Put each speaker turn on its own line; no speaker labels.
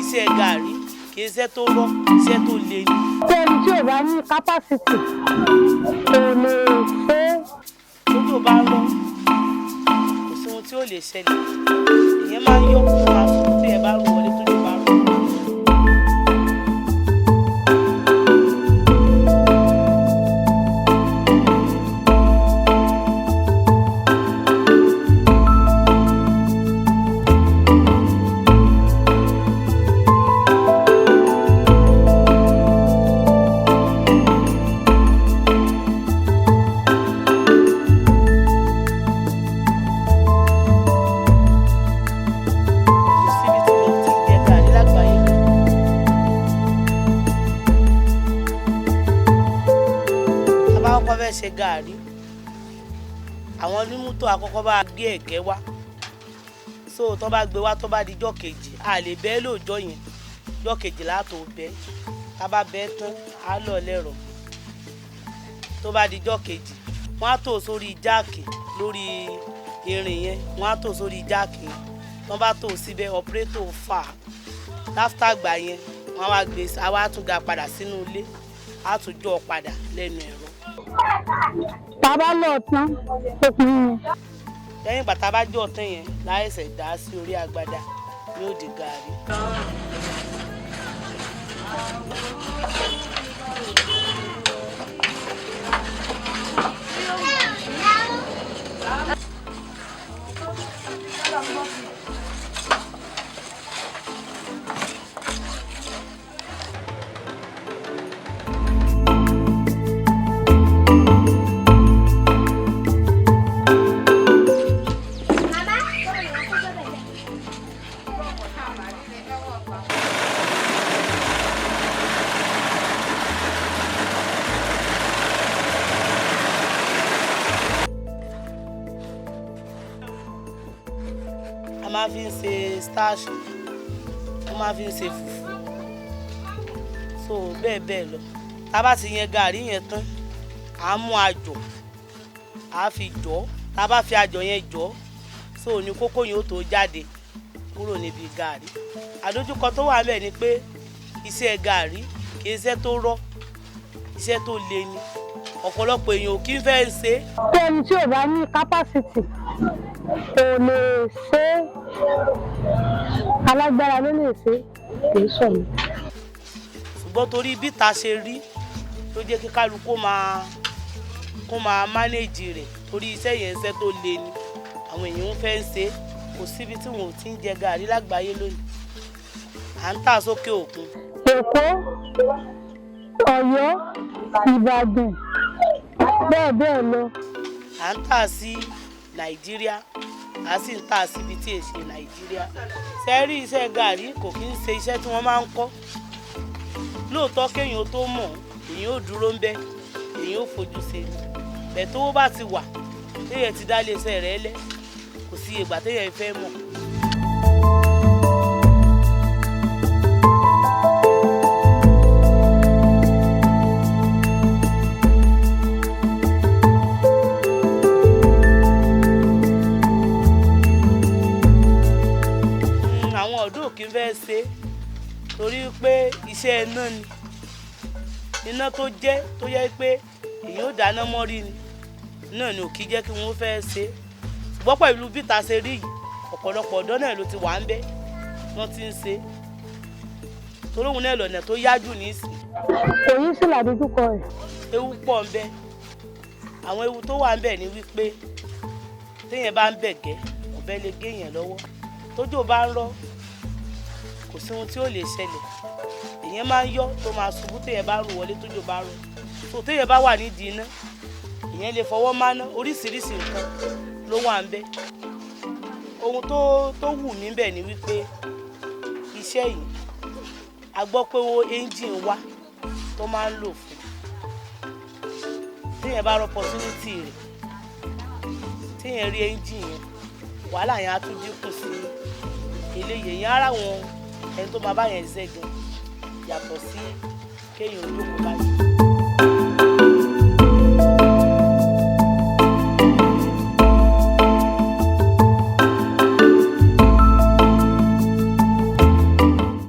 Iṣẹ́ gàrí kì í ṣe tó rọ́, iṣẹ́ tó le ni.
Ẹni tí ò bá ní capacity kò lè ṣe é.
Tójò bá rọ̀, kò sí ohun tí ó lè ṣẹlẹ̀. Èèyàn máa ń yọ́, ó máa ṣubú téèyàn bá rù wọlé tójò bá rọ̀. Kò síbi tí wọn ò ti ń jẹ gàrí lágbàáyé lónìí. Tá bá kọ́kọ́ fẹ́ ṣe gàrí, àwọn onímọ́tò àkọ́kọ́ bá gbé ẹ̀gẹ́ wá. So tó bá gbé wá, tó bá di ijọ́ kejì, a lè bẹ́ lóòjọ́ yẹn. Ijọ́ kejì la tó bẹ́. Tá bá bẹ́ tán, á lọ lẹ́rọ̀. Tó bá di ijọ́ kejì, wọ́n á tò sórí jáàkì lórí irin yẹn. Wọ́n á tò sórí jáàkì yẹn. Tó bá tò síbẹ̀, operator fà á. After ìgbà yẹn, wọ́n á wá gbé, a wá tún dá padà sínú ilé. A tún jọ padà lẹ́nu ẹ̀rọ.
Tá a bá lọ tán, ó kún un.
Lẹ́yìn ìgbà tá a bá jọ̀ tán yẹn, la ṣẹ̀ṣẹ̀ dà á sí orí agbada ní ó di gàrí. A máa fi ń ṣe starch, a máa fi ń ṣe fùfú, so bẹ́ẹ̀ bẹ́ẹ̀ lọ. Tá bá ti yan gàrí yẹn tán, à á mú àjọ̀, à á fi jọ̀. Tá bá fi àjọ̀ yẹn jọ̀, so ní kókó yẹn ó tó jáde kúrò níbi gàrí. Àdójúkọ tó wà níbẹ̀ ni pé iṣẹ́ gàrí kì í ṣe tó rọ́, iṣẹ́ tó le ni. Ọ̀pọ̀lọpọ̀ èèyàn ò kí ń fẹ́ ṣe.
Ẹni tí ò bá ní capacity kò lè ṣe é. Alágbára ló lè ṣe é, kì í ṣọ̀lẹ.
Ṣùgbọ́n torí bí ìta ṣe rí ló jẹ́ kí kálukú kó máa manage rẹ̀, torí iṣẹ́ yẹn iṣẹ́ tó le ni. Àwọn èèyàn ń fẹ́ ṣe. Kò síbi tí wọn ò ti ń jẹ gàrí lágbàáyé lónìí. À ń tà sókè òkun.
Èkó, Ọ̀yọ́, Ìbàdàn, bẹ́ẹ̀ bẹ́ẹ̀ lọ.
À ń tà sí Nàìjíríà, à sì ń tà síbi tí è ṣe Nàìjíríà. Ṣé rí, iṣẹ́ gàrí kò kí ń ṣe iṣẹ́ tí wọ́n máa ń kọ́. Lóòótọ́ kéèyàn tó mọ̀, èèyàn ó dúró ń bẹ́, èèyàn ó fojú ṣe ni. Bẹ́ẹ̀ tówó bá ti wà, téèyàn ti dá ilé iṣẹ́ rẹ̀ lẹ̀, kò sí ìgbà téèyàn fẹ́ mọ̀. Àwọn ọ̀dọ́ ò kí ń fẹ́ ṣe torí pé iṣẹ́ iná ni. Iná tó jẹ́ tó yẹ pé èèyàn ó dáná mọ́rí ni. Náà ni ò kí jẹ́ kí wọ́n fẹ́ ṣe. Ṣùgbọ́n pẹ̀lú bí ìta ṣe rí yìí, ọ̀pọ̀lọpọ̀ ọ̀dọ́ náà ló ti wà ń bẹ́, wọ́n ti ń ṣe. Torí òun náà lọ̀nà tó yá jù nísìnyí.
Èyí sì làdójúkọ rẹ̀.
Ewu pọ̀ ń bẹ. Àwọn ewu tó wà ń bẹ ni wípé téèyàn bá ń bẹ̀gẹ́, ọ̀bẹ lè gé èèyàn lọ́wọ́. Tójò bá ń rọ̀, kò sí ohun tí ó lè ṣẹlẹ̀. Èèyàn máa ń yọ́ tó máa ṣubú téèyàn bá rù wọlé tójò bá rọ̀. So téèyàn bá wà nídìí iná, èèyàn lè fọwọ́ máná. Oríṣiríṣi nǹkan ló wà ń bẹ. Ohun tó wù mí bẹ̀ ni wípé iṣẹ́ yìí, a gbọ́ pé owó engine wà tó máa ń lò fún. Téèyàn bá rọ opportunity rẹ̀, téèyàn rí engine yẹn, wàhálà yẹn á tún dínkù sí eléyìí. Èèyàn á rà wọn ẹni tó máa bá yẹn ṣiṣẹ́ gan, yàtọ̀ sí kéèyàn ó jókòó báyìí.